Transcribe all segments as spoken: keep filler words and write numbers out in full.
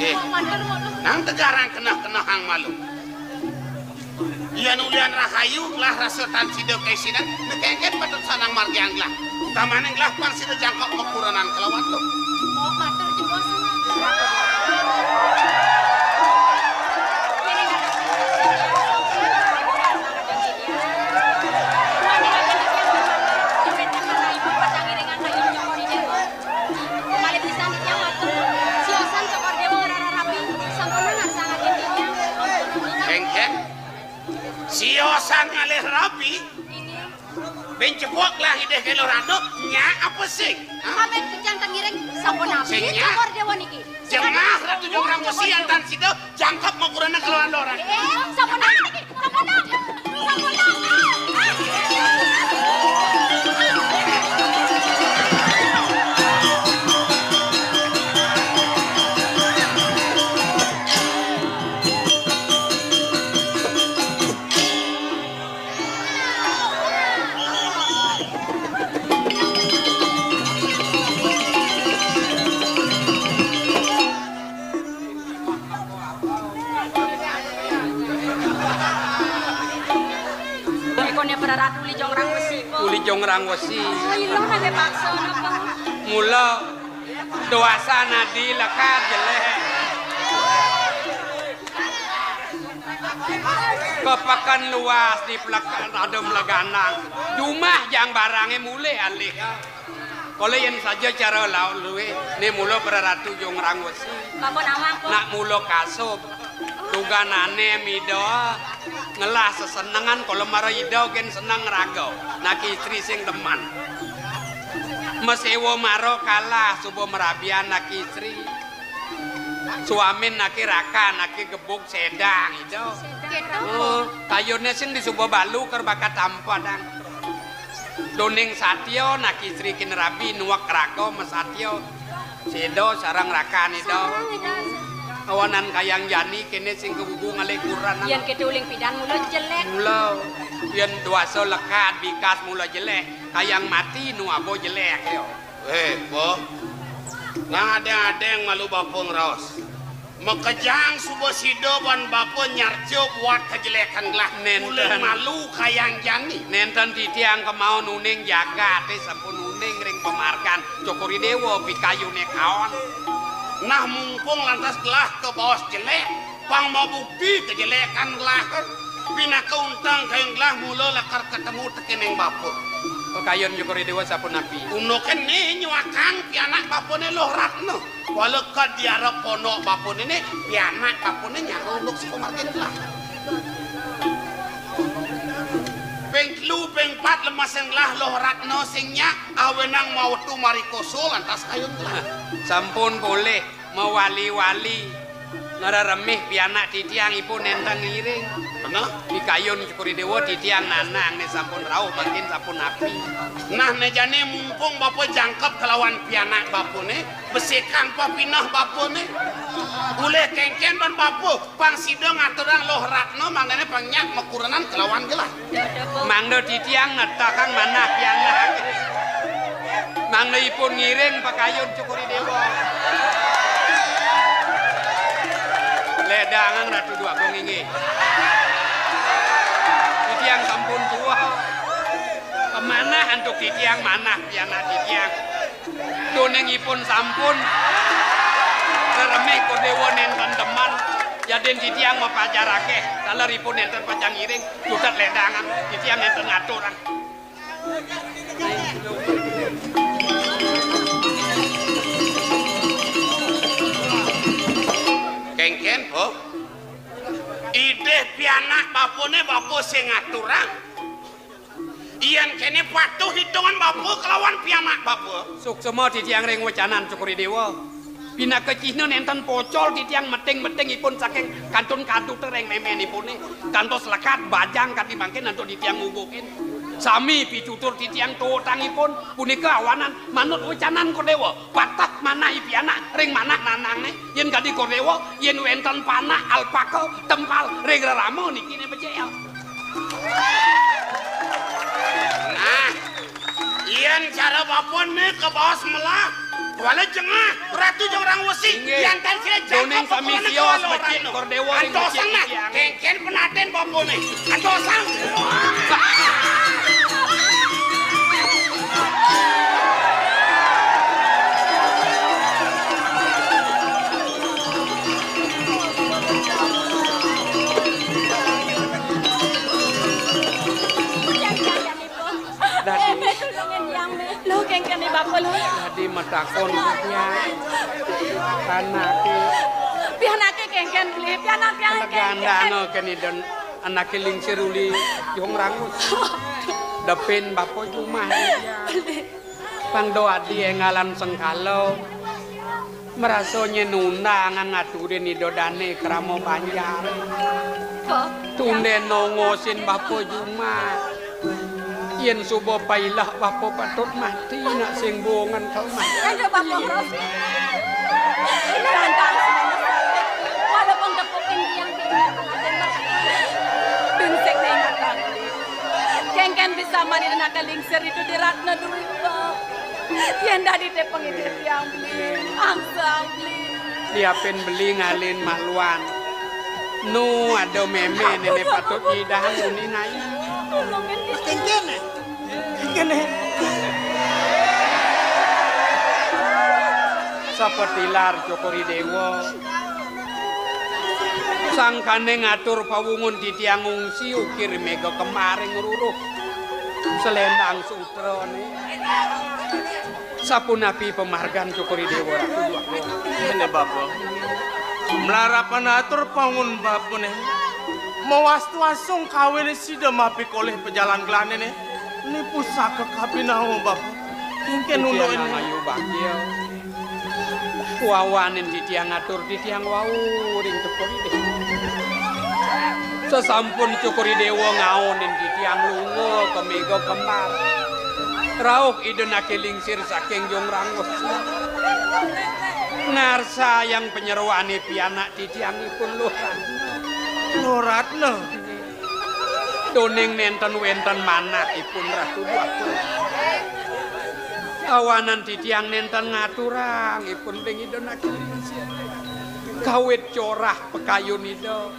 Eh, nang tegarang keneh-kenehang malu. Yan ulian rahayu gelah rasa tan sida kaisinan, nekengken patut sanang margiang gelah. Utamaning gelah pang sida jangkep makurenan kelawan lu. Oh, matur jebos. Malih pisan titiang matur. Siosan Cokor Déwa ngrararapi. Sampun ngarsangaken titiang. Kéngkén. Siosan ngalih rapi. Inggih. Bén cepok lah idih kélo randuk. Nya apa sing? Hah? Pamit titiang ten ngiring. Sampun napi Sing nya? Cokor Déwa niki? Jemah Ratu Jonggrang Wesi antan sida jangkep makurenan kelawan lorang. Eh, sampun napi niki? Sampun napi? Ikoné para ratu uli jongrang wesi. Uli jongrang wesi. Ilo nate paksa napa? Mula doasa nadi lekad jelék. Kepeken luas di plek-, ada mleganang. Jumah jang barangé mulih alih. Kala yén saja cara lauk luwih, né mula praratu jongrang wesi. Bapa nawang, Pak. Nak mula kasub. Duganané mida ngelah sesenengan kala mara ida gén seneng raga. Nak istri sing demen. Maséwa mara kalah suba marabian nak istri. Suamin naké raka, naké gebug sédang ida. Kéto. Oh, kayuné sing disuba balu ker bakat tampadang. Duning satia nak istri kin rabi nuwek raga masatia. Séda sareng rakan ida. Sareng ida. Awanan kayang jani kéné sing kegugu ngalih kurenan. Yén kéto uling pidan mula jelék. Mula. Yén duasa lekad bikas mula jelék. Kayang mati nu aba jelék ya. Eh, Po. Nang adéng-adéng malu bapa ngraos. Makejang suba sida ban bapa nyarca buat kajelékan gelah. Nénten. Uling malu kayang jani. Nénten titiang kemauan uning jagaté sampun uning ring pamargan Cokor I Déwa pikayuné kaon. Nah, mumpung lantas gelah kabaos jelék, pang mabukti kajelékan gelah. Pinaka unteng kayun gelah mula lakar katemu tekéning bapa. Pakayun Cokor I Déwa sapunapi? Undukén né nyuakang pianak bapané Luh Ratna. Wala kad diarep pondok bapané né, pianak bapané nyara unduk sapamargin gelah. Ping telu, ping pat lemesing gelah Luh Ratna sing nyak, awenang mawetu marikosa lantas kayun gelah. Sampun polih. Mawali-wali ngreremih pianak titiang ipun nénten ngiring. Beneh? Pikayun Cokor I Déwa titiang nanang né sampun rauh mangkin sapunapi. Nah, né jani mumpung bapa jangkep kelawan pianak bapané, besikang papineh bapané. Ulih kéngkén ban bapa, pang sida ngaturang Luh Ratna mangdané pang nyak makurenan kelawan gelah. Mangda titiang netakang manah pianak. Mangda ipun ngiring pakayun Cokor I Déwa. Ledangang Ratu Déwagung inggih. Titiang sampun tuah. Pemanah antuk titiang manah pianak titiang. Duning ipun sampun reremih Cokor I Déwa nénten demen. Yadin titiang mapajar akéh, taler ipun nénten pacang ngiring, cutet ledangan, titiang nénten ngaturang. Kéngkén, Po. Idih pianak bapané bapa sing ngaturang. Yén kéné patuh itungan bapa kelawan pianak bapa. Suksma titiang ring wecanan Cokor I Déwa. Pinaka cihna nénten pocol titiang meting-meting ipun saking kantun kaduta ring méménipuné. Kantos lekad bajang kadi mangkin antuk titiang ngubukin. Sami pitutur titiang tuutang ipun punika awanan manut wecanan Cokor I Déwa. Pateh manah i pianak ring manah nanangné. Yén kadi Cokor I Déwa, yén wénten panak alpaka tempal ring rerama niki né becik ya. Nah, yén cara bapané kabaos melah. Wala jengah, Ratu Jong Rang Wesi, inggih. Yan tan sira jangkep doning sami pekoné sios kawala becik Ratna. Kor Déwa ring becik nah, titiang. Kénkén penaten bapané. Antosang. Dadi. Éh, Mé, tulungin tiang, Mé. Lo, kénkén né bapa lo. Dadi matakon tiang. Anaké. Pianaké kénkén, Beli. Pianak tiang kénkén. Legandana kéné dén anaké lingsir uli Jong Rangus. Depin bapa jumah tiang. Beli. Pang do adi énggalan sengkala. Marasa nyén undangan ngaturin Ida Dané krama banjar. Kok? Tundén nongosin bapa jumah. Yén suba pailah bapa patut mati nak sing buungan kelmah. Aduh, bapa Ros. Ini rantang semuanya. Walaupun tepukin tiang, tiang aja, Mbak. Binsik nih, Mbak. Kénkén bisa mani nak lingsir itu di Ratna Dwi, Mbak. Yén dadi té pangidih tiang, Beli. Angsang, Beli. Diapin Beli ngalih maluan. Nu ada mémé néné patut nyidang uni nai. Tulungin tiang. Kénkén, kéné. Sapatilar Cokor I Déwa. Sangkané ngatur pawungun titiang ngungsi ukir méga kembar ring ruruh. Selendang sutrané. Sapunapi pamargan Cokor I Déwa Ratu Dwagung? Ngéné, Bapa. Malarapan atur pawungun Bapané. Mawastu asung kawin sida mapikolih pajalan gelané né. Ni pusaka kabinawa, Bapa. Kénkén unduk ini. Ayu bakil. Wawanin titiang ngatur titiang wau ring Cokor I Déwa. Sasampun Cokor I Déwa ngaonin titiang lunga ka méga kembar. Rauh Ida naké lingsir saking Jong Rangus. Ngarsayang panyeroané pianak titiangipun Luh Ratna. Luh Ratna. Doning nénten wénten manahipun Ratu Dwagung. Awanan titiang nénten ngaturang ipun ring Ida naké lingsir. Kawit corah pakayun Ida.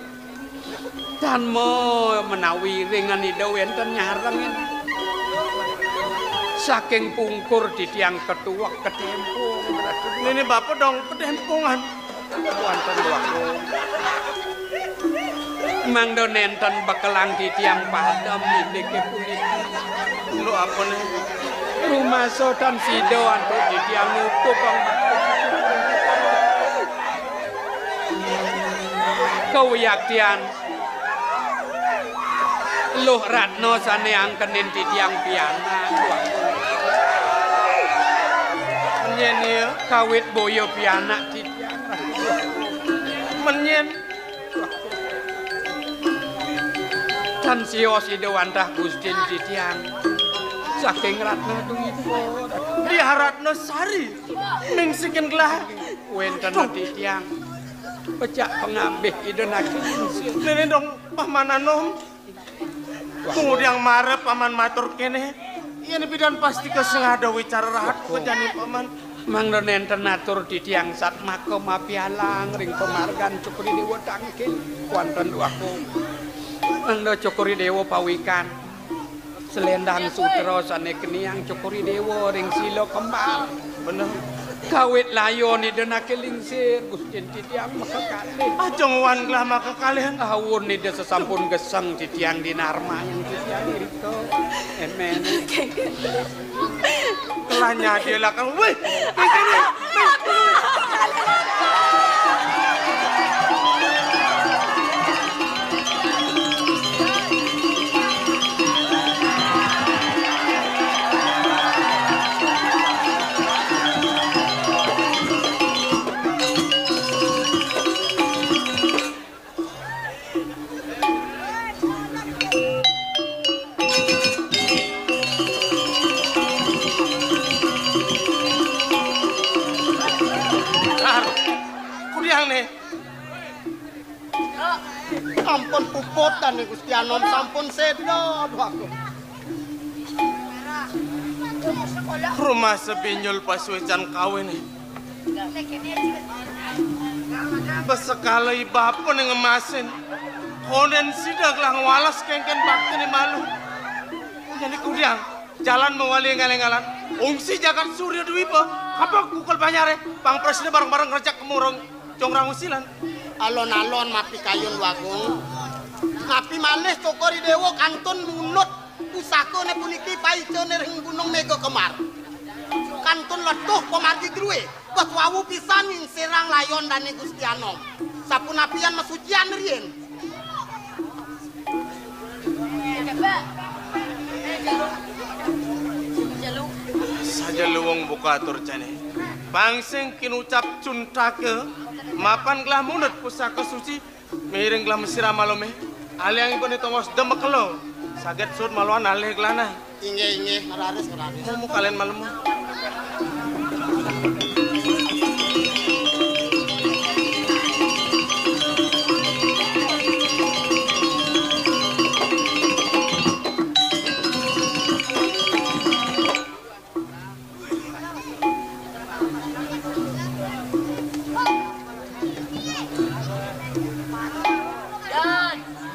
Tan ma-, menawi ringan Ida wénten nyarengin. Saking pungkur titiang ketuek ketémpung. Néné Bapa dong ketémpungan. Wénten Dwagung. Mangda nénten bekelang titiang padem indiké puniki. Lho, apa né? Rumasa tan sida antuk titiang nutup ang. Kawiyaktian Luh Ratna sané angkenin titiang pianak. Menyén ya? Kawit boya pianak titiang. Menyén. Tan sios Ida wantah Gustin titiang. Saking Ratna Dwipa. Diah Ratna Sari. Mingsikin gelah. Wénten titiang. Pecak pangabih Ida naké lingsir. Néné dong Paman Anom. Kemudian mara Paman matur kéné, yén bidan pasti kesengada wicara rahat kejani Paman. Mangda nénten atur titiang satmaka mapialang ring pamargan Cokor I Déwa tangkil. Wénten Dwagung. Mangda Cokor I Déwa pawikan. Selendang sutra sané keniang Cokor I Déwa ring sila kembar. Bener. Kawit layon Ida naké lingsir, Gustin titiang makakalih. Ajeng wan gelah makakalih. Awun Ida sasampun geseng titiang dinarmayang titiang irika. Émén. Kelah nyadi lakang. Wih, kéné. Kudiang né. Ampun puput dané Gusti Anom sampun séda. Aduh, aku. Rumasa binyul pasuécan kawiné. Bes sekala i bapa né ngemasin. Kondén sida gelah ngwales kénkén baktiné malu. Jani kudiang, jalan mawali énggal-énggalan. Ungsi jagat Surya Dwipa, apa kukel banyaré, pang prasida bareng-bareng ngrejek kemurung Jong Rangusilan. Alon-alon mapikayun, Wagung. Napi malih Cokor I Déwa kantun munut pusakané puniki paicané ring Gunung Méga Kembar. Kantun letuh pamargi drué, bes wau pisan ngingsirang layon dané Gusti Anom. Sapunapian masucian riin. Saja luwung buka atur cané. Pang sing kinucap cuntaka, mapan gelah munut pusaka suci, miring gelah masiram malumé. Aliang ipun tongos demek kelo. Saget sud maluan alih gelah nah. Inggih, inggih, raris, raris. Mumu kalian malem.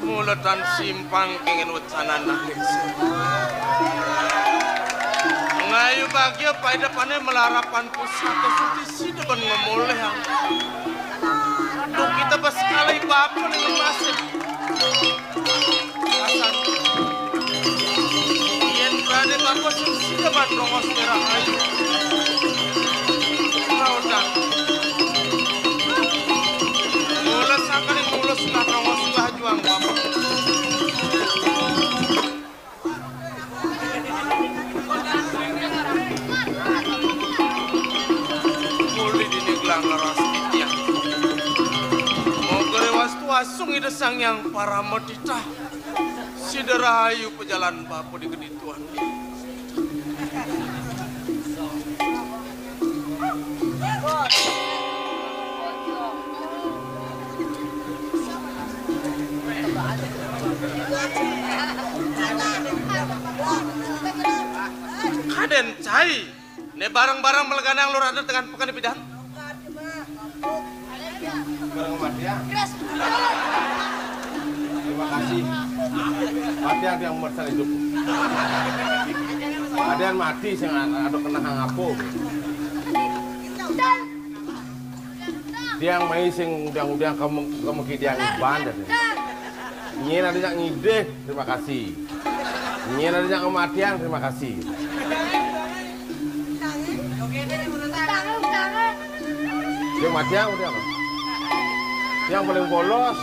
Mula tan simpang kénkén wecanan ané. Ngayu bagia paidepané malarapan pusaka suci sida ban ngamolihang. Duh, kita bes sekala i bapa né ngemasin. Asan. Yén prané bapa sing sida ban rongos merah ayu. Raodan. Mula sakali mula sulah rongos sulah juang bapa. Muli dini gelah ngeras titiang. Moga rewastu asung Ida Sang Hyang Paramatitah. Sida rahayu pajalan bapa di kedituan. Kadén cai. Né bareng-bareng meleganang lur adat dengan pekan pidan. Bareng sama dia. Terima kasih. Mati ada yang mersal hidup. Ada yang mati sing ada kena hang apa. Tiang mai sing undang-undang kamu kamu kidiang iban dah. Nyén ada nyak ngidih, terima kasih. Nyén ada nyak kematian, terima kasih. Yang matian udah apa? Yang paling polos.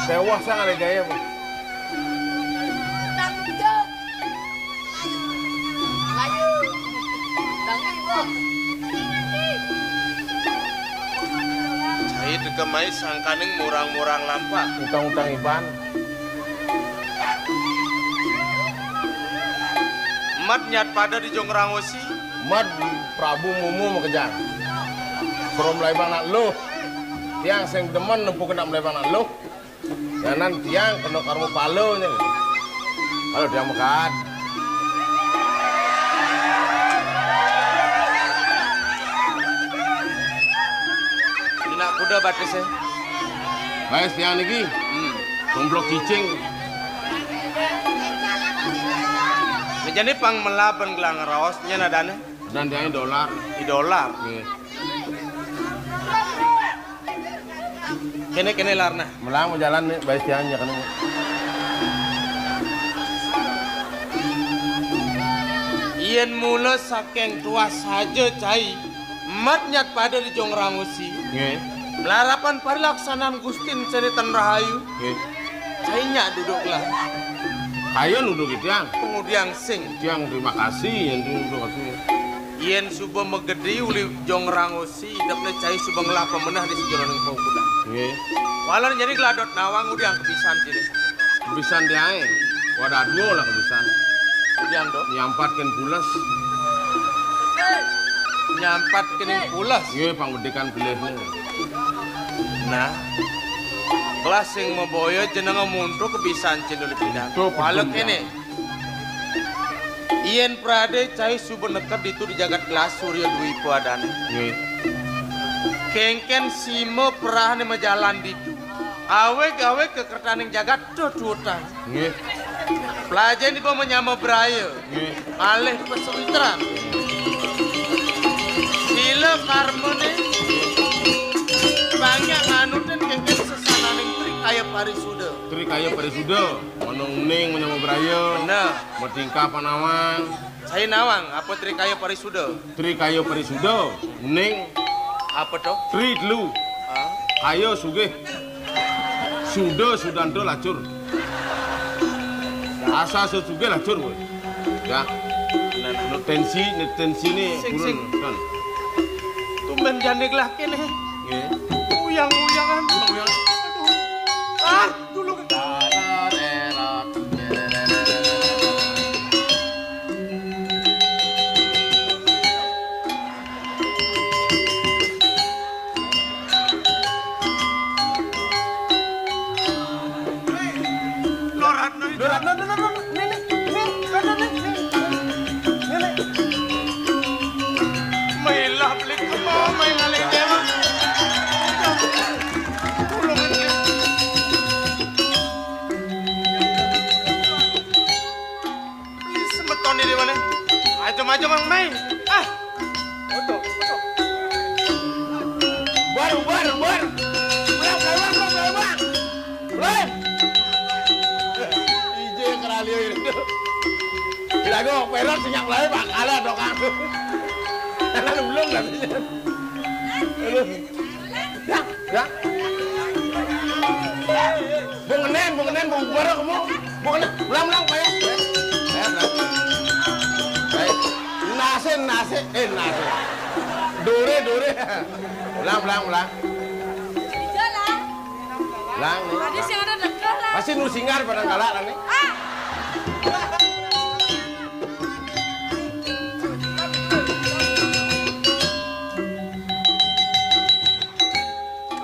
Tewas sang ada gaya apa? Cai deka mai sangkaning murang-murang lampa. Utang-utang iban. Mat nyat pada di Jong Rangosi. Mat Prabu Mumu makejang. Suruh melaibang nak luh. Tiang sing demen nempuh kena melaibang nak luh. Yanan tiang kena karma pala nya. Kalau tiang mekat. Ini nak kuda batis eh. Baik tiang niki. Hmm. Tumblok cicing. Nah, jadi pang melaban gelang raos nya nadane. Dan tiang dolar. Di dolar. Nggih. Kene, kene larna. Melang jalan nih, bae siang ya kene. Yen mula saking tuah saja cai, mat nyat pada di Jong Rangusi. Nggih. Melarapan parilaksanan Gustin seni ten rahayu. Nggih. Cai nyak duduk lah. Ayo duduk tiang. Pengudiang sing. Tiang terima kasih, yen terima kasih. Yen suba magedi uli Jong Rangusi. Si idepne cai suba ngelah pamenah di sajeroning paukudan. Nggih. Walan jani gelah dot nawang udiang kebisan jani. Kebisan diae. Wadah dua lah kebisan. Udiang dot. Nyampatken pules. Nyampatken pules. Nggih, pang bedikan pilihne. Nah. Kelah sing maboya jenenge muntu kebisan cai uli pidan. Tuh, walau betul, kene. Yén pradé cai suba neked ditu di jagat gelah Surya Dwipa adané. Nggih. Kénkén sima perahané majalan ditu. Awég-awég kakertaning jagat tetuutan. Nggih. Plajahin iba manyama braya. Nggih. Malih pasentran. Sila karmané banyak nganutin kénkén sesananing Trikaya Parisuda. Trikaya Parisuda, manoning manyama braya. Bener. Matingkah panawang. Saya nawang, apa Trikaya Parisuda? Trikaya Parisuda, ning apa to? Tri telu. Ah. Kaya sugih. Suda sudanta lacur. Asal sugih lacur kowe. Ya. Nah, nah. Nek tensi, nek tensi ne sing, turun. Sing. Kan. Tumben jane gelah kene. Nggih. Uyang-uyangan. Uyang-uyangan. Aduh. Ah, dulu. Loratna, Loratna, Loratna, Loratna. Nih, nih, nih, Loratna, nih, nih. Nih, nih. Mailah beli kemo, main ngalih dewa. Tulung ini. Please, semeton di mana? Aja, aja, Mang Mai. Ah. Oto, oto. Bar, bar, bar. Pulang, pulang, pulang, pulang, pulang. Pulang. Ije keralio itu. Kira gua perot sinyak mulai bakalan dong, Kang. Karena belum katanya. Aduh. Ya, ya. Bung Enen, Bung Enen, Bung Barok, Bung. Bung Enen, ulang, ulang, Pak, ya. Ya, ya, ulang. Baik. Nase, nase, eh, nase. Dore, dore. Ulang, ulang, ulang. Ulang, nih. Tadi sing ada deket lah. Pasti nu singar pada galak, nih. Ah!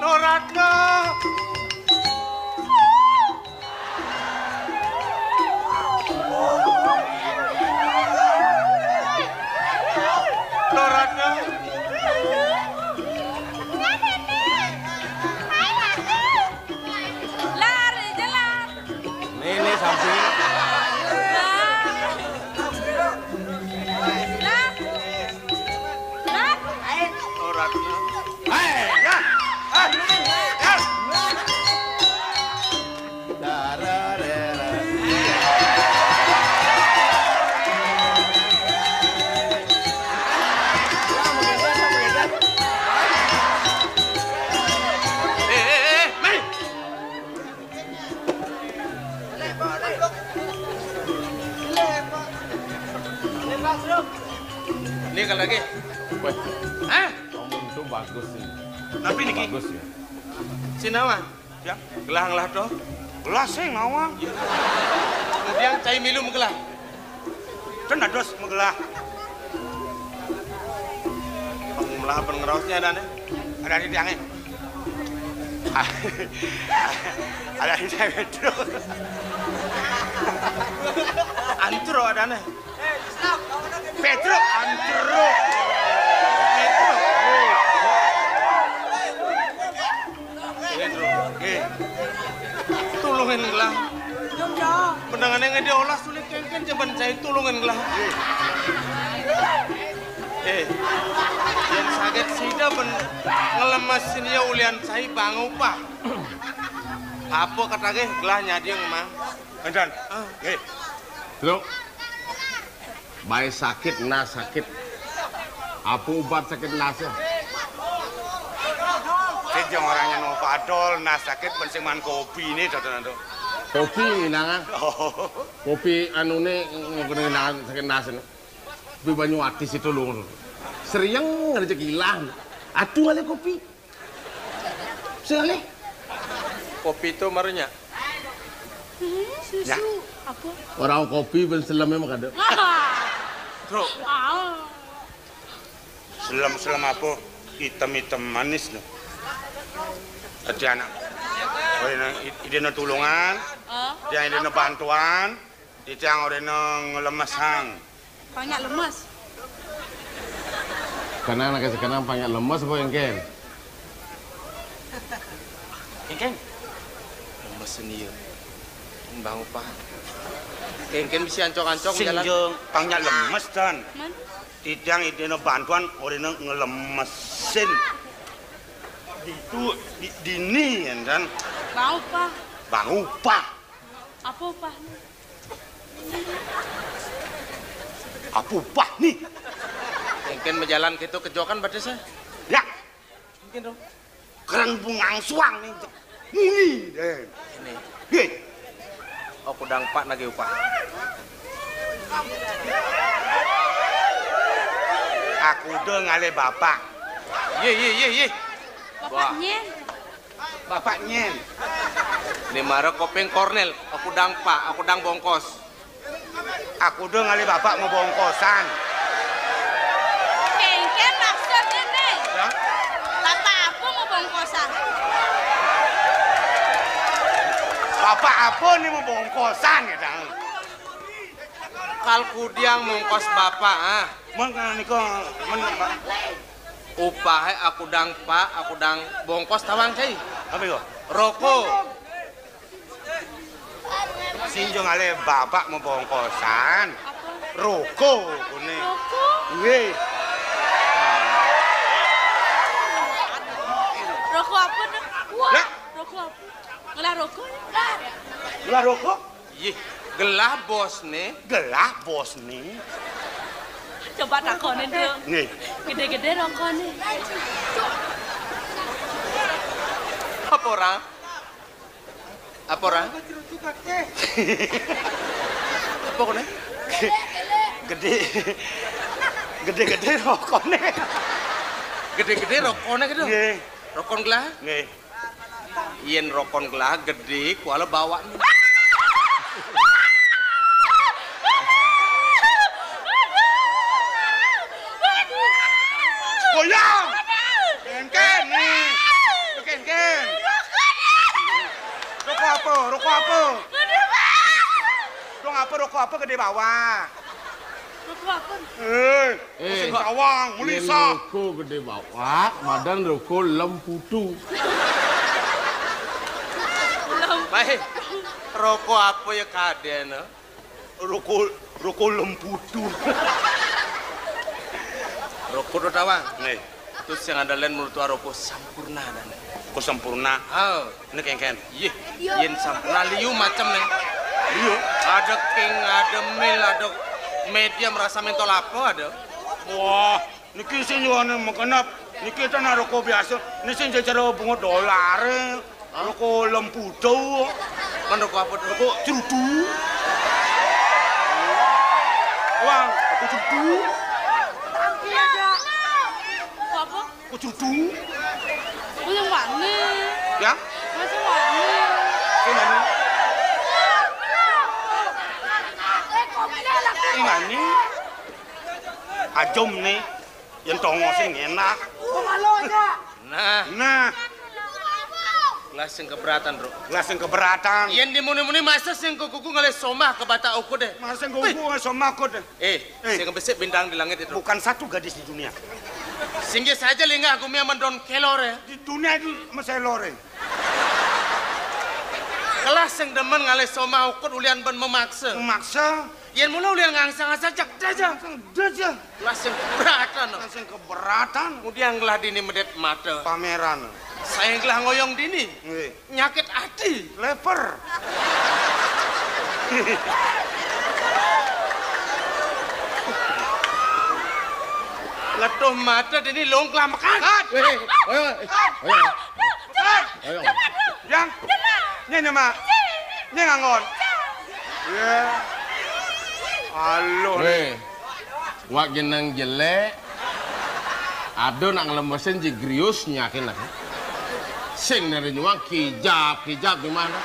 Loratna. Loratna. Lar, jelas. Nih, nih, samping. Lah. Lah. Lah. Loratna. Hei, ya. Hei. Ya. Eh, eh, eh, Mei. Ini kalau lagi. Weh. Hah? Kamu itu bagus sih. Tapi niki. Bagus ya. Sinawa. Ya, gelah-gelah to. Gelah sing nawang. Kemudian cai milu magelah. Ten dados magelah. Pengmelah pen ngraosnya adané. Ada di tiangé. Ada di tiangé, Truk. Antro adané. Petruk, antro. Petruk. Ini, Truk. Nggih. Tulungin gelah. Menengane ngediolas sulit kengken jaban saya tulungin gelah. Nggih. Eh, yang sakit sida ben ngelemesin ya ulian saya bang upah. Apa kata ge gelah nyadi mang? Endan. Ah. Nggih. Truk. Bae sakit, nas sakit. Apa ubat sakit nasé? Sing jang orangnya no padol, nas sakit, pen sing man kopi ini, Dodo, Dodo. Kopi nginangan. Oh. Kopi anuné nginangan sakit nasé. Kopi banyu ati situ lho. Serieng ngene cek ilang. Atuh ale kopi. Sing ale. Kopi itu marunya. Hmm, susu. Ya. Apa? Orang kopi ben seleme mah kada. Bro. Ah. Selem-selem apa? Item-item manis no. Dadi anak. Ora ide tulungan, ah, dia ide bantuan, dia ora ngelemesang. Pang nyak lemes. Kenang nak kenang pang nyak lemes apa engken? Engken. Lemes seni ya. Bang Upah. Engken bisa ancok-ancok sing jalan. Jeng pang nyak lemes, Dan. Man? Titiang idene bantuan orina ngelemesin. Ditu di, dini, ya, Dan. Bang Upah. Bang Upah. Apa upah? Apa upah nih? Engken majalan kéto kejokan batisé. Ya. Engken dong. Kereng bungang suang nih. Muni deh. Ini. Hei. Oh, kudang pak nagih upah. Aku udah ngalih bapak. Ye, ye, ye, ye. Bapak nyen. Bapak nyen. Ini mara kopeng Kornel, aku dang pak, aku dang bongkos. Aku udah ngalih bapak mau bongkosan. Kengken maksudnya nih. Ya? Bapak apa mau bongkosan? Bapak apa nih mau bongkosan ya, Dang? Kal kudiang mongkos bapak, ah. Mengko nika men, Pak. Upahe aku dang pak, aku dang bongkos tawang cai. Apa itu? Roko. Sinjung ale bapak mau bongkosan. Roko kune. Roko? Nggih. Roko apa, Dek? Lah? Roko apa? Ngelah roko? Ngelah roko? Yih, gelah bosne. Gelah bosne. Coba takonin, Dek. Nggih. Gede-gede rokone. Apa ora? Apa ora? Apa kone? Gede. Gede-gede rokone. Gede-gede rokone gitu. Nggih. Rokon gelah? Nggih. Yen rokon gelah gedhe kuala bawak. Goyang. Ken, ken, nih. Ken, ken. Rokok apa? Rokok apa? Dong apa rokok apa gedhe bawak? Rokok apa? Eh, eh, sing tawang, yen melisa. Rokok gedhe bawak, madan rokok lemputu. Baik. Rokok apa ya kadene? Rokok, rokok lemputu. Rokok to tawang. Nggih. Terus yang ada lain menurut rokok sampurna dan. Rokok sampurna. Oh. Ini kengken. Yih, yen sampurna liu macem nih. Iya. Ada king, ada mil, ada medium rasa mentol apa ada. Wah, niki sing nyuwane mengkenep. Niki ta nak rokok biasa. Niki sing jejer bunga dolar. Hah? Rokok lempudo. Kan rokok apa? Rokok cerutu. Wang, rokok cerutu. Apa? Kok judung? Kuwi sing wani. Ya? Kuwi sing wani. Sing wani. Sing wani. Ajum nih. Yang tongo sing enak. Nah. Nah. Gelas sing keberatan, Bro. Gelas sing keberatan. Yen dimuni-muni masa sing kuku ngalih somah ke batak ukud deh. Masa sing kuku ngalih somah ukud deh. Eh, eh, sing besik bintang di langit itu. Bukan satu gadis di dunia. Singgih saja lingah gumi aman don kelor ya. Di dunia itu meselor ya. Kelas sing demen ngalih somah ukud ulian ben memaksa. Memaksa. Yen mula ulian ngangsang asal cek aja. Ngangsang aja. Kelas sing keberatan. Kelas sing keberatan. Kemudian gelah dini medet mata. Pameran. Saya gelah ngoyong dini. Nggih. Nyakit ati. Leper. Letuh mata dini long kelamekan. Eh, ayo, ayo, ayo. Ayo. Yang. Nyenyemak. Nyengangon. Ya. Aluh. Weh. Wak jeneng jelek. Ada nak ngelemesin ji grius nyakin lah. Sing nere nyuang kijap, kijap di mana?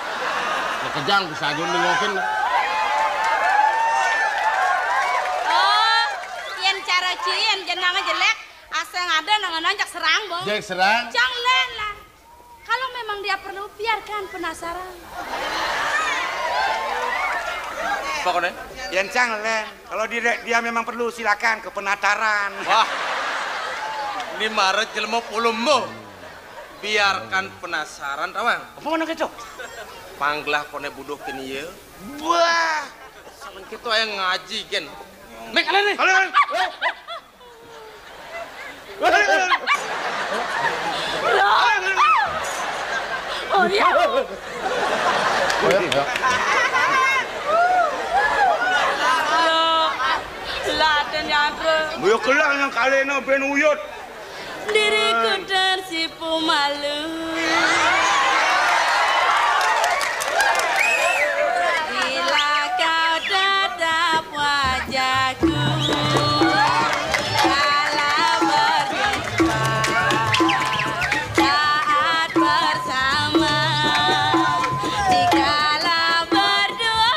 Kejang bisa aja nengokin. Oh, yen cara ci yen jenenge jelek, aseng ada nang nonjak serang, Bong. Jek serang. Jang len lah. Kalau memang dia perlu, biarkan penasaran. Pokoknya, yen cang len. Kalau dia, dia memang perlu, silakan ke penataran. Wah, ini mara jelema pulumbo. Biarkan penasaran, tawang. Apa mana gitu? Panggelah koné buduh kén ieu. Wah, sampeyan kita yang ngaji, Gen. Mek, alé nih. Alé, alé. Oh, ya. Lah, den nyandra. Yo kelah nang kalena ben uyut. Diriku tersipu malu. Bila kau tatap wajahku, kala berjumpa, saat bersama, dikala berdua.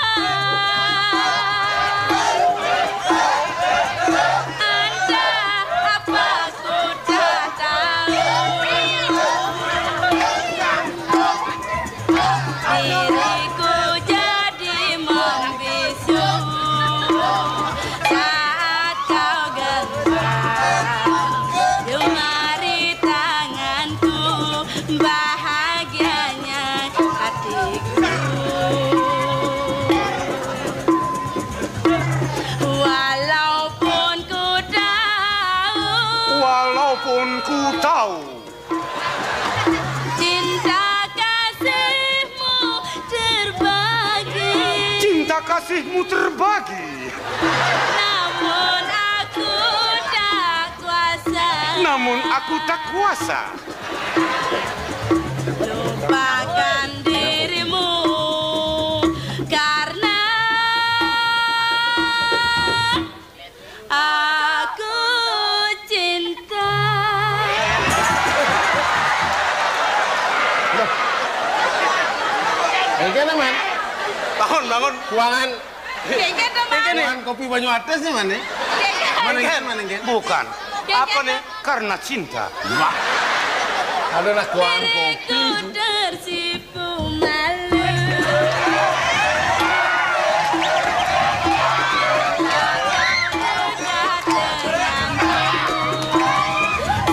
Entah apa ku tak tahu, diriku jadi membisu saat kau genggam jemari tanganku, bahagianya hatiku. Walaupun ku tahu, walaupun ku tahu, cinta kasihmu terbagi, cinta kasihmu terbagi, namun aku tak kuasa, namun aku tak kuasa lupakan dirimu karena aku cinta. Engkén, Man. Bangun, bangun. Kuangan. Engkén, Man. Kuangan kopi banyu atés nih, Man, nih. Engkén. Mana engkén, Man, engkén? Bukan. Apa nih? Karena cinta. Wah. Ada nak kuangan kopi. Diriku tersipu malu.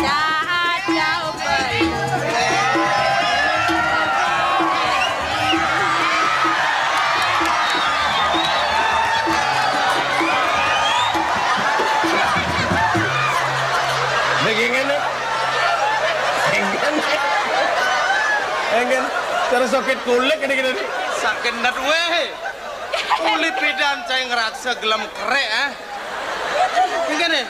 Saat kau pergi. Begini nih. Engkén. Engkén. Terus sakit kulit ini kita nih. Sakit nat wéh. Kulit pidan cai ngerasa gelem kerék, ah. Engkén nih.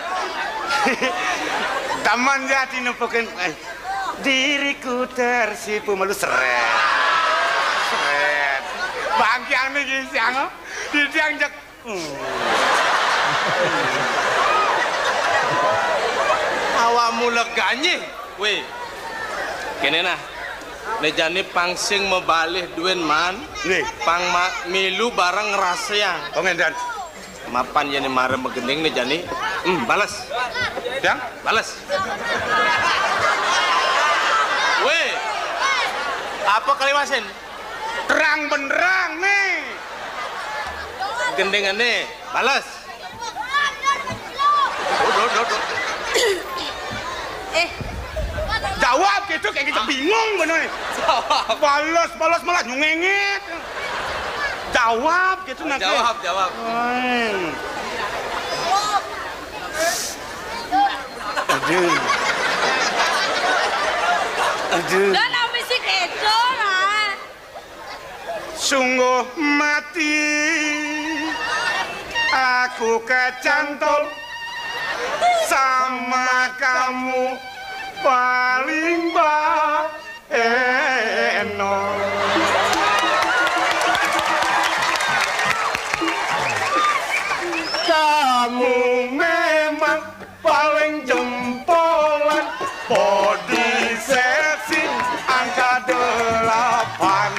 Taman jati nepukin, eh, diriku tersipu malu, seret. Seret. Bangkiang nih gisiang, oh. Didiang jek. Hmm. Awakmu leganyé, wéh. Kéné nah. Né jani pang sing mabalih duwén, Man. Nggih. Pang ma-, milu bareng ngraséang. Oh, ngénten. Mapan yén mara magending né jani. Hmm, bales. Yang? Bales. Wéh. Apa kaliwasin? Terang benderang nih. Gendingané, bales. Duh, duh, duh, duh. Eh. Jawab gitu, kayak gitu, bingung bener. Jawab. Bales, bales, malah nyungengit. Jawab gitu nanti. Jawab, jawab. Hmm. Aduh. Aduh. Lah, nang mesti kéto, lah. Sungguh mati aku kecantol sama kamu, paling baeno. Kamu memang paling jempolan, body seksi angka delapan.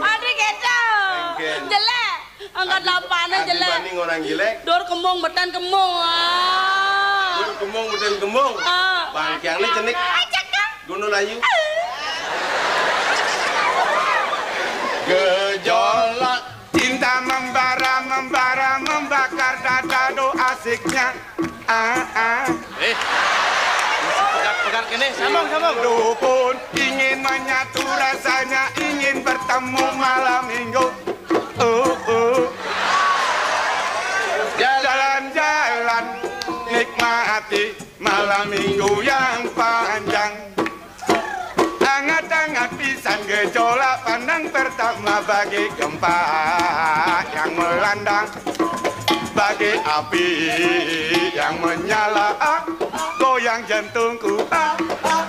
Aduh, kéto. Jelek. Angka delapan jelek. Dibanding orang jelek. Dur kembung, betén kembung. Ah. Dur kembung, betén kembung. Ah. Bangkiang ni jenik Gunung Ayu. Gejolak cinta membara, membara, membakar dada, do asiknya. Ah, ah. Eh. Pegat, pegat kene, sambung, sambung. Dukun ingin menyatu rasanya, ingin bertemu malam minggu. Oh, oh. Jalan-jalan, nikmati malam minggu yang panjang. Hangat-hangat pisan gejolak pandang pertama bagi gempa yang melanda, bagi api yang menyala, ah, goyang jantungku, ah,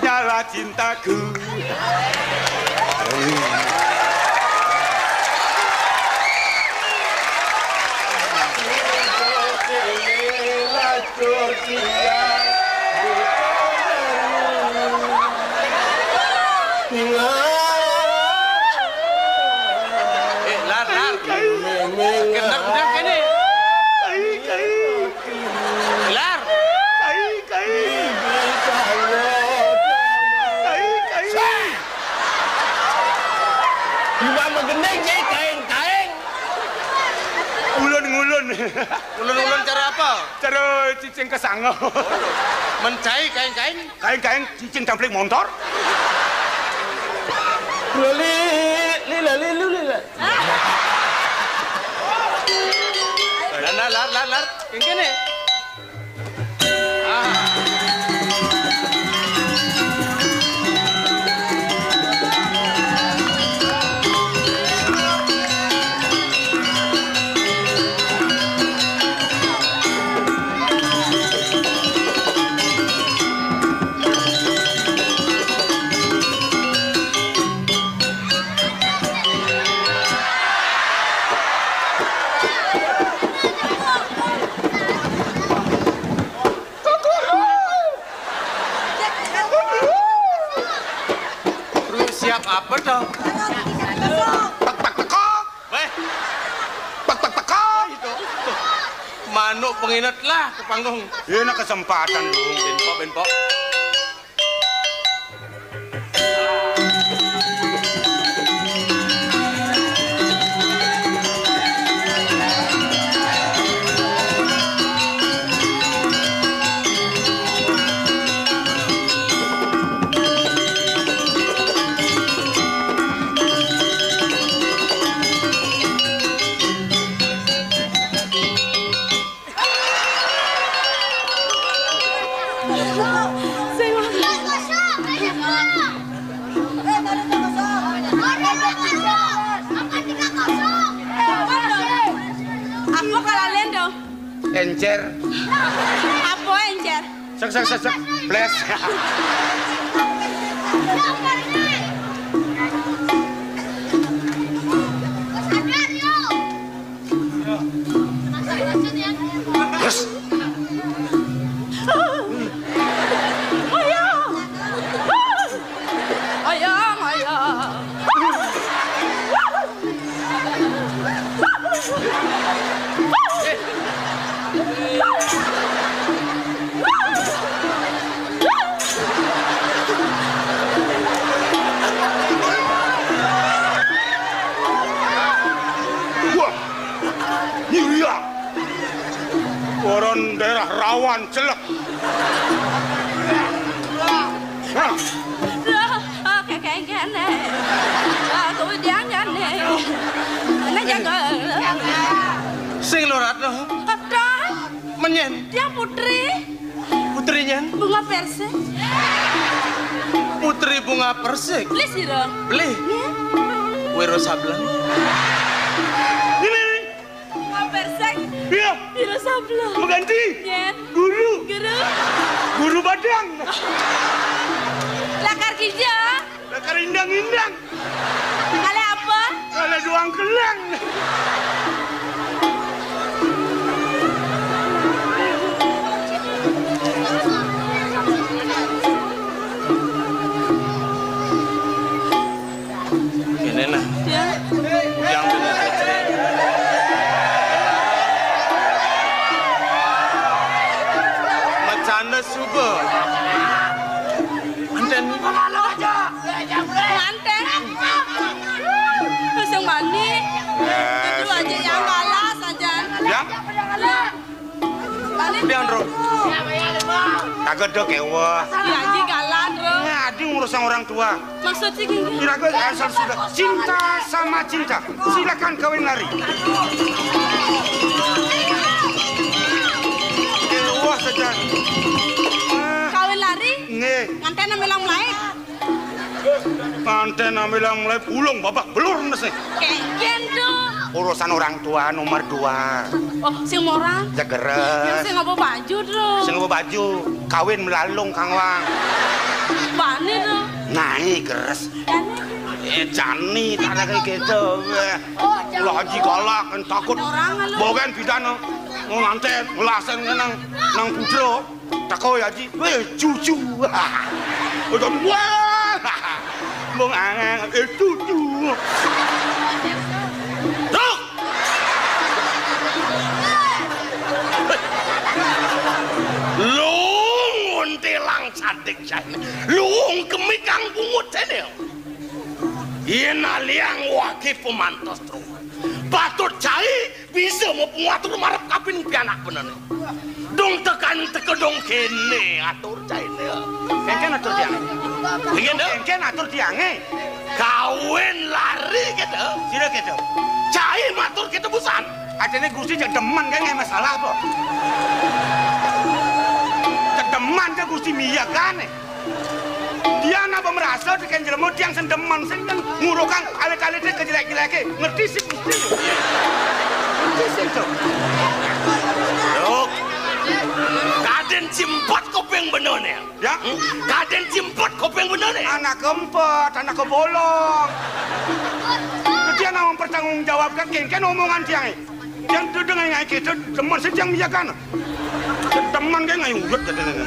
nyala cintaku. Eh, Lar, Lar. Kai, kai. Gendang, gendang kene. Kai, kai. Lar. Kai, kai. Kai, kai. Tiba magendeng, cai, kaeng-kaeng. Ulun, ngulun. Ulun-ulun cara apa? Cara cicing kesanga. Mencai kaeng-kaeng? Kaeng-kaeng cicing tamplik montor. Lali, lila, lilu, lila. Lar, lar, lar, lar, lar. Yang kene. Ah. Lu siap apa toh? Tek, tek, tekok. Weh. Tek, tek, tekok. Itu. Manuk penginet lah ke panggung. Ini kesempatan lu. Benpok, benpok. Aku kalah lendo. Encer. Apa encer? Sek, sek, sek, sek. Ples. Terus. Ayang, ayang. Wah, Yuria. Orang daerah rawan celek. Nah. Loh, oke, kayak gini. Aku jangan nih. Mana jago? Sing lo Ratno. Apa? Menyen. Dia putri. Putrinya? Bunga persik. Putri bunga persik. Beli sih dong. Beli. Iya. Wiro Sableng. Ini nih. Bunga persik. Iya. Wiro Sableng. Mengganti. Nyen. Guru. Guru. Guru badang. Lakar kija. Lakar indang-indang. Kale apa? Kale doang kelang. Kene nah. Ya. Yang bener. Macana suba. Pian, Ro? Kagak do keweh. Iya, Ji, galak, Ro. Ngadu ngurus orang tua. Maksud sih gini. Kira gue asal sudah cinta sama cinta. Silakan kawin lari. Keweh saja. Ah, kawin lari? Nggih. Nganten nang bilang mulai. Nganten nang bilang mulai, bulung babak belur nasi. Kengken tuh. Urusan orang tua nomor dua. Oh, sing morang? Ya, geres. Yang sing ngaba baju tuh. Sing ngaba baju, kawin melalung kang wang. Bani tuh. Naik geres. Jani. Eh, jani, tak ada kayak gitu. Weh. Oh, jani. Lah, Haji galak, kan takut. Orang lu. Bawa kan pidana. Mau nganten, ngelasen nang, nang putro. Tako ya, Ji. Weh, cucu. Udah, wah. Mau ngangen, eh, cucu. Tuh. Lung untilang cantik jane. Lung kemikang bungut jane. Yen aliang wage pemantos, Tru. Patut cai bisa mau pengatur marep kapin pianak benene. Dong tekan teka dong kene atur caine. Kengken atur tiange. Iya, Nduk. Kengken atur tiange. Kawin lari gitu. Sira gitu. Cai matur gitu busan. Artine Gusti cek demen kan, nggak masalah apa? Cek demen ke Gusti Miya kan? Dia napa merasa tekan jelema tiang sing demen, sing kan ngurukang alit-alite kejelek-jeleke. Ngerti sih Gusti. Ngerti sih to. Nduk. Kaden cimpet kuping benone. Ya? Hmm? Kaden cimpet kuping benone. Anak keempat, anak kebolong. Dia nang mempertanggungjawabkan kengken omongan tiange. Yang tu dengan ngai kita demen sing tiang miyakan. Demen kayak ngai urut katanya.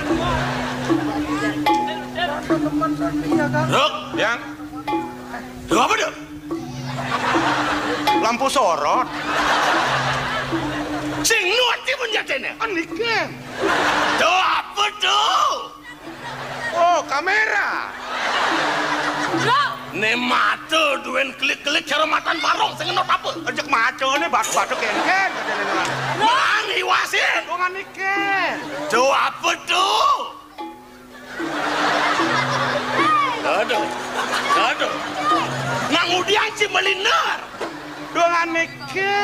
Nduk. Yang? Lho, apa, Nduk? Lampu sorot. Sing nuwati menjatene. Anike. Tuh apa tuh? Oh, kamera. Bro. Ne mata duwen klik-klik cara matan barong sing ngenot apa? Rejek macane bathuk-bathuk kengken katanya. Mang iwasin. Wong anike. Tuh apa tuh? Aduh. Aduh. Nang udiang ci meliner. Dongane ke.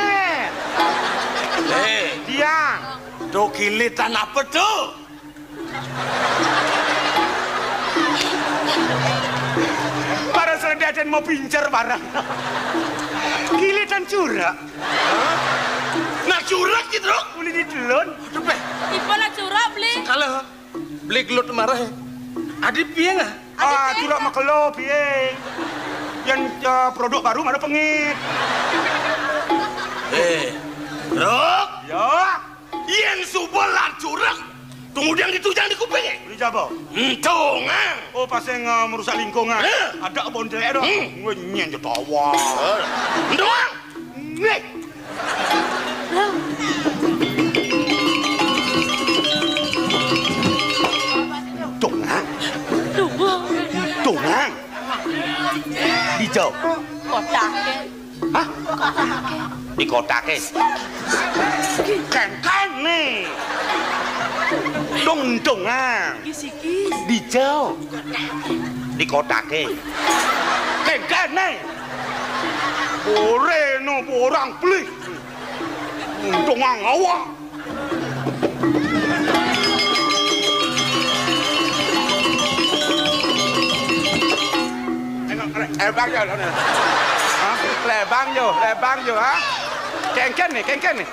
Eh, Diang. Tuh kilitan apa tuh? Para seledaden mau pincer barang. Kilitan curak. Nah, curak gitu, Rok. Boleh ditelon. Aduh, Beh. Ibu lah curak, beli. Kalau beli gelut marah. Adi piye, ah? Ah, curak makelo piye? Yang, eh, produk baru mana pengit? Eh, Rok. Ya. Yen suba lan curek, kemudian ditujang di kupinge. Dijaba. Entungan. Oh, pas yang, eh, merusak lingkungan. Eh. Ada bontek dong. Hmm. Ngenyen ketawa. Eh. Entungan. Nih. Tungang. Tungang. Tungang. Hijau. Kotak. Hah? Dikotake. Kengkene. Dong-dongan. Dijau. Dikotake. Kengkene. Ore no borang beli. Untung ngawa. Lebang yo, lebang yo, lebang yo, ha? Kengken nih, kengken nih.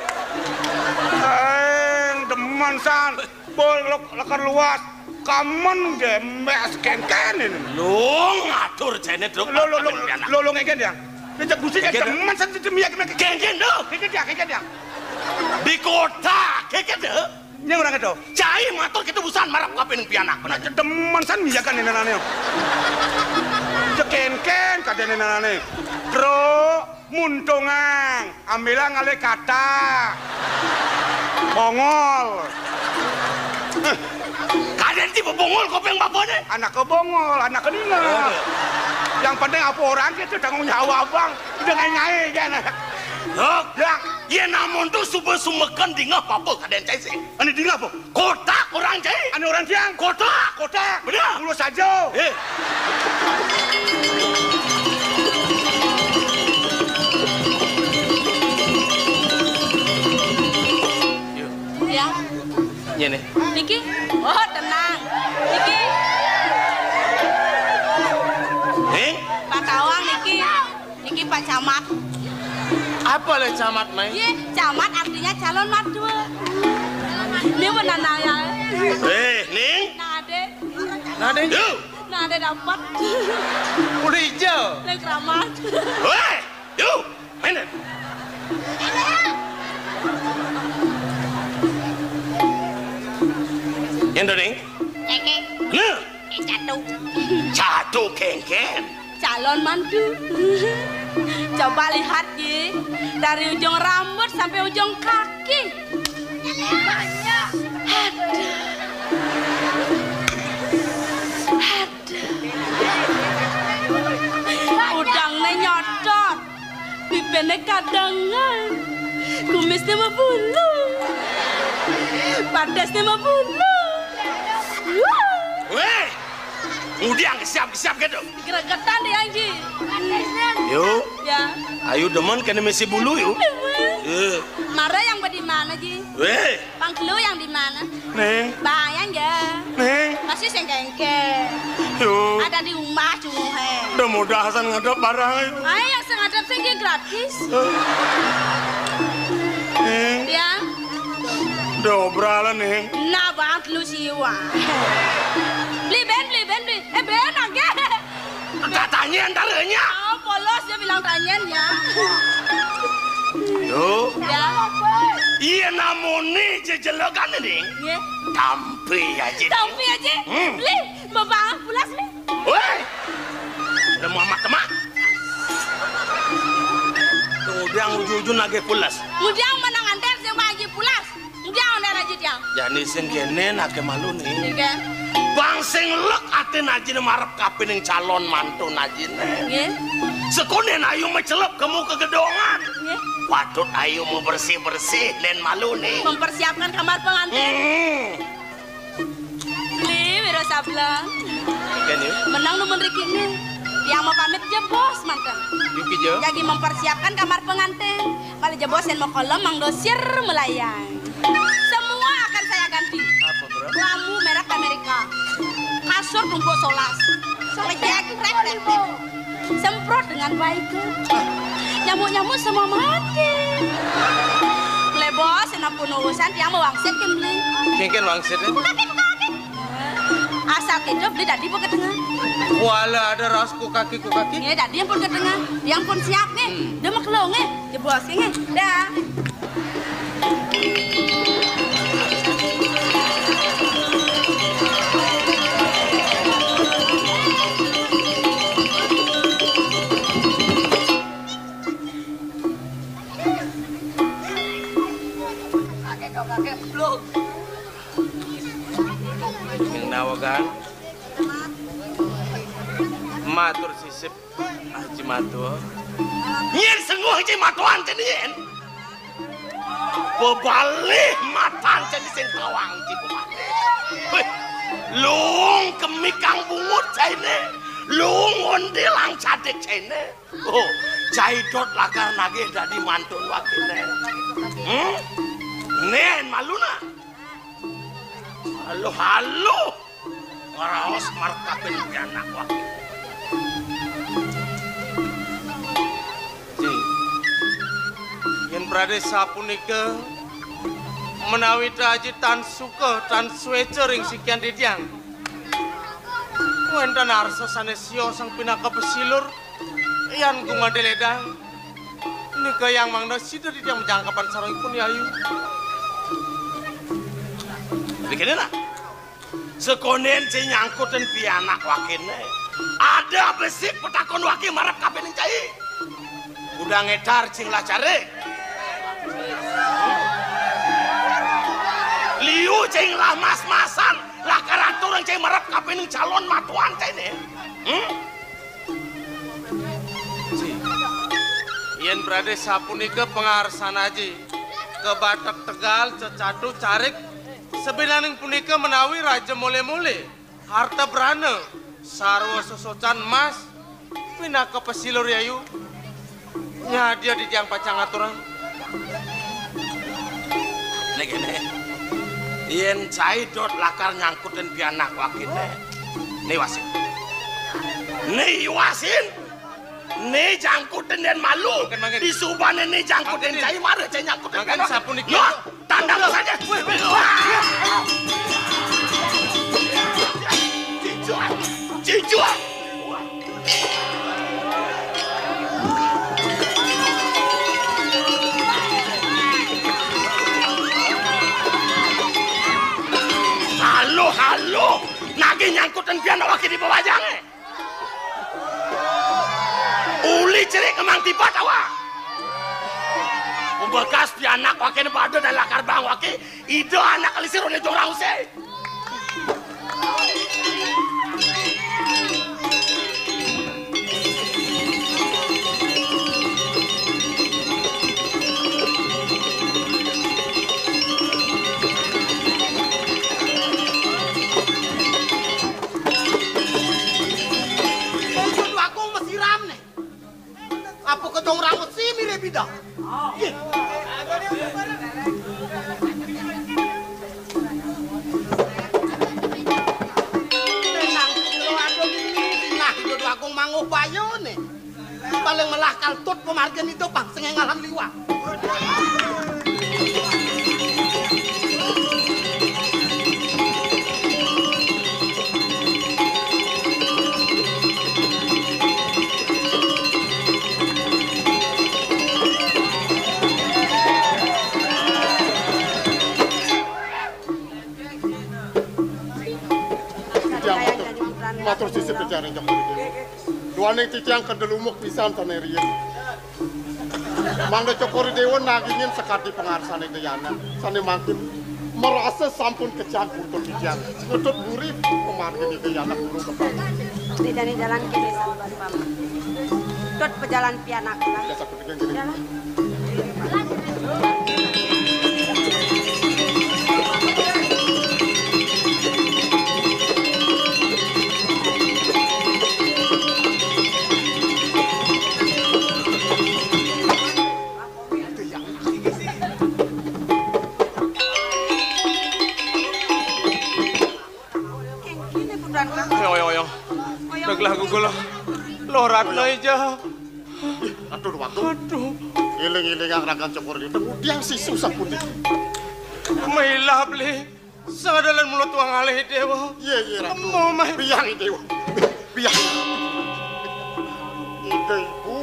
Eng, demen san. Bol lek-, lekar luas. Kamen demes kengken ini. Lu ngatur jene, Truk. Lo, lo, lo, lo, lo ngengken ya? Kejak gusi kan demen san, demen ya, kengken. Kengken, lo. Kengken ya, kengken ya. Di kota, kengken, lo. Nyang ora ngedo. Cai matur kita busan marap kaping pianak. Nah, demen san miyakan nenane. Cekenken kadene nenane. Tro muntungang, ambilang ale kata. Bongol. Kaden ti bongol kopeng bapane. Anak ke bongol, anak ke dina. Yang penting apa orang itu tanggung jawab, Bang. Udah ngai-ngai kan. Loh, ya. Yén amonto suba sumeken dingeh papa kadén cai sih. Ané dingeh apa? Kotak orang cai. Ané orang tiang. Kotak. Kotak. Bener. Mula saja. Eh. Ya. Nyene. Niki? Oh, tenang. Niki. Ning? Pak Tawang niki. Niki Pak Camat. Apa le camat, Mai? Ye, camat artinya calon mertua. Ini benar naya. Eh, Ning? Nah, Dek. Nah, Dek. Yuk. Nah, Dek dapat. Udah hijau. Lek ramat. Weh, yuk. Main deh. Yang dong, Ning? Cekek. Nah. Eh, catu. Catu kengken. Calon mantu. Coba lihat, Ji. Dari ujung rambut sampai ujung kaki. Aduh. Aduh. Udangnya nyotot. Pipene kadengan. Kumisnya mabulu. Padasnya mabulu. Wah. Weh. Ngudiang siap-siap gitu. Gregetan dia, Ji. Yo. Ya. Ayu demen kena misi bulu, yo. Eh. Mara yang badi mana, Ji? Weh. Pangkelu yang di mana? Ning. Bayang ya. Ning. Masih sing kengke. Yo. Ada di rumah cunguhe. Udah mudah san ngadep barang, yo. Ayo yang sengaja sing gratis. Ning. Ya. Udah obralan, Ning. Nah, bang lu siwa. Beli ben, beli ben, beli. Eh, ben, oke. Katanya antaranya. Oh, polos dia bilang tanyanya. Yo. Ya. Iya, namune jejelekan, Ning. Nggih. Tampi aja. Tampi aja. Hmm. Beli, bapak pulas nih. Woi. Udah mau amat temak. Kemudian ujung-ujung lagi pulas. Kemudian menang antar sing lagi pulas. Enggak, enggak, lanjut ya. Jani sing kene nake malu nih. Nggih. Bang sing lek atin ajine marep kapining calon mantun ajine. Nggih. Sekonden ayu mecelep kemu kegedongan. Nggih. Patut ayu mau bersih-bersih dan malu nih. Mempersiapkan kamar pengantin. Hmm. Beli Wiro Sableng. Oke, nih. Menang nu mriki nih. Yang mau pamit jebos manten. Yuki jo. Lagi mempersiapkan kamar pengantin. Kalau jebos yang mau kolom Mang Dosir melayang. Semua akan saya ganti. Apa, bro? Lampu merek Amerika. Kasur tumpuk solas. Ngejek, rek, rek, rek. Semprot dengan baik. Nyamuk-nyamuk semua mati. Mulai bos, yang pun urusan, tiang mau wangsit kan beli. Kengken wangsit, ya? Asal kita beli tadi buat tengah. Wala ada ras ku kaki, ku kaki. Ini tadi yang pun ke tengah. Yang pun siap nih. Hmm. Dia mau kelong nih. Dia bos nih. Dah. Ning nawegang. Matur sisip. Haji Matua. Nyén sengguh Haji Matuan cén nyén. Bebalih matan cén sing tawang Haji Bupati. Wéh, luung kemi kang bungut cainé. Luung ondél ang cadik cainé. Oh, cai dot lakar nagih dadi mantun wakiné. Hmm? Nén malu nah. Halo, halo. Ngeraos markapin pianak wakil. Ji, yén pradé sapunika menawi Aji tan suka, tan suéca ring sikian titiang. Wénten arsa sané siosang pinaka pesilur, yan gumanti ledang. Nika yang mangda sida titiang majangkepan sarengipun, Yayu. Dikene nah. Sekondén sing nyangkutin pianak wakiné. Ada besik petakon waki marep kapining cai. Udah ngetar cing lah cari. Liu cing lah mas-masan, lah karatur cing marep kapining calon matuan cai né. Hmm? Ji. Yén bradé sapunika pangarsan aji, ka Batak Tegal, Cecatu, Carik, sabinaning punika menawi raja molé-molé, harta brana, sarwa sesocan emas, pinaka pasilur yayu, nyadia titiang pacang aturang. Né kéné, yén cai dot lakar nyangkutin pianak wakiné, né iwasin. Né iwasin. Né jangkutin yén malu. Mangkin, mangkin. Disubané né jangkutin. Mangkin. Cai mara cai nyangkutin. Mangkin pianak. Sapunika. Loh, tandang saja. Wih, wih. Wah. Cincua. Cincua. Halo, halo. Nagih nyangkutin pianak wakiné di pawajangé. Uli cerik kemang tipat awak. Pembekas pianak wakiné pada dan lakar bang waki, ida anak lisir oleh dorang usé. Maksud aku mesiram nih. Apa kedong rambut si mirip ida? Ih. Tenang, lo ada ini, nah, ida Dwagung manguh bayu nih. Paling melah kaltut pemargin ida pang sing ngalan liwat. Titiang matur, matur sisip titiang ring Cokor I Déwa. Duaning titiang kedel umuk pisan sané riin. Mangda Cokor I Déwa nagingin sakadi pangarsané Dayana. Sané mangkin marasa sampun kecang putus titiang. Ngetut buri pamargin Dayana kurung kepala. Didani jalan kéné sabar, Paman. Tut pejalan pianak lah. Biasa kutegang gini. Jalan. Kéné, Putra. Oyong, oyong, oyong. Deglah gugul. Loh Ratna ija. Aduh, waduh. Aduh. Iling-ilingang ragan Cokor I Déwa. Ngudiang sisu sapuniki. Mailah, Beli. Sadalan mula tuang alih, Déwa. Iya, iya, Ratu. Amo, Mas. Biang, Déwa. Biang. Ida ibu,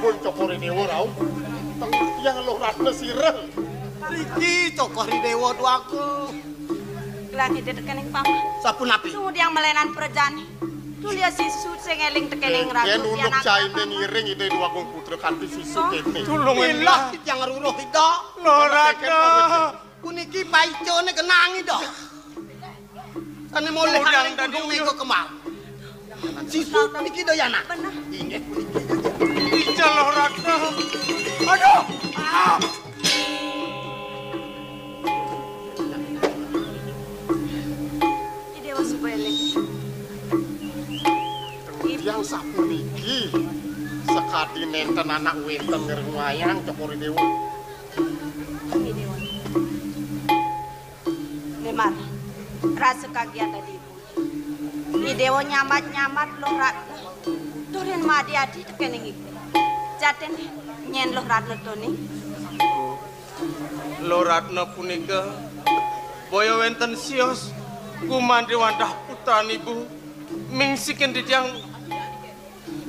pun Cokor I Déwa rauh. Teng tiang Loh Ratna sira. Niki Cokor I Déwa Dwagung. Gelah ida tekening Paman. Sapunapi? Sumudiang melenan prajani. Tulia sisu sing éling tekening raga. Yén unduk pianak cainé Paman. Ngiring Ida Dwagung Putra kanthi sisu kéné. Tulung. Ilah titiang ruruh Ida. Loh Ratna. Puniki paicané genah Ida. Sané molih. Udang aning dadi kudu uyuh. Mega kemal. Sisu puniki Dayana. Bener. Inggih puniki. Ija Loh Ratna. Aduh. Ah. I Déwa suba éling. Titiang sapuniki sakadi nénten anak wénten ngring wayang Cokor I Déwa. I Déwa. Né Mar, rasa kagiat dadi ibu. I Déwa nyambat-nyambat Loh Ratna. Turin madi-adi tekening ibu. Jatiné nyén Loh Ratna tuni. Loh Ratna punika boya wénten sios gumanti wantah putran ibu mingsikin titiang.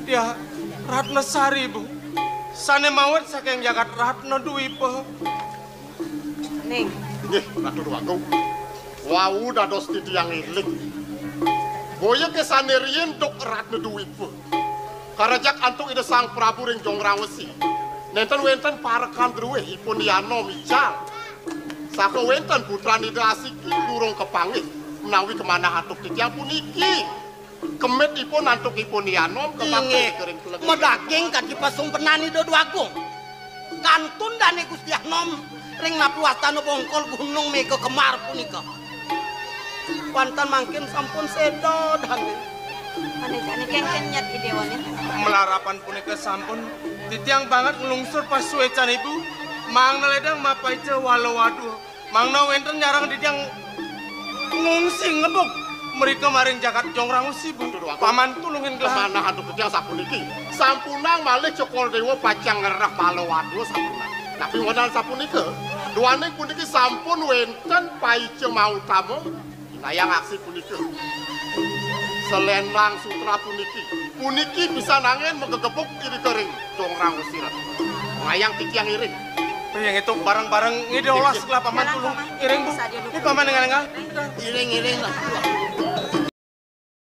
Dia Ratna Sari, Bu. Sané mawit saking jagat Ratna Dwipa. Ning. Inggih, Ratu Déwagung. Wau dados titiang éling. Boya ké sané riin duk Ratna Dwipa. Karajak antuk Ida Sang Prabu ring Jonggrang Wesi. Nénten wénten parekan druwih ipun Yanom ical. Saha wénten putran Ida asiki durung kapanggih menawi kamanah antuk titiang puniki. Kemit ipun antuk ipun Yanom kapaké. Inggih. Kering kuleg. Madaging kadi pasumpenan Ida Déwagung. Kantun dané Gusti Anom ring napluwastana bongkol Gunung Méga Kemar punika. Wantah mangkin sampun séda dané. Ané jani kéngkén nyat idéwané. Malarapan punika sampun titiang banget nglungsur pasuécan ibu, mangda lédang mapaica wala wadua. Mangda wénten nyareng titiang ngungsi ngebug mrika maring jagat Jongrangusi, Bu. Duh, duh, duh. Paman tulungin gelah. Kemana anu titiang sapuniki? Sampunang malih Cokor Déwa pacang ngrereh wala wadua sampunang. Tapi wonten sapunika, duaning puniki sampun wénten paica mautama. Inayang aksi punika. Selendang sutra puniki. Puniki pisan anggén magegebug irika ring Jongrangusi Ratu. Ngayang titiang iring. Ring itu bareng-bareng ngidih olas gelah Paman tulung. Iring, Bu. Ini Paman dengan enggak? Iring, iring lah.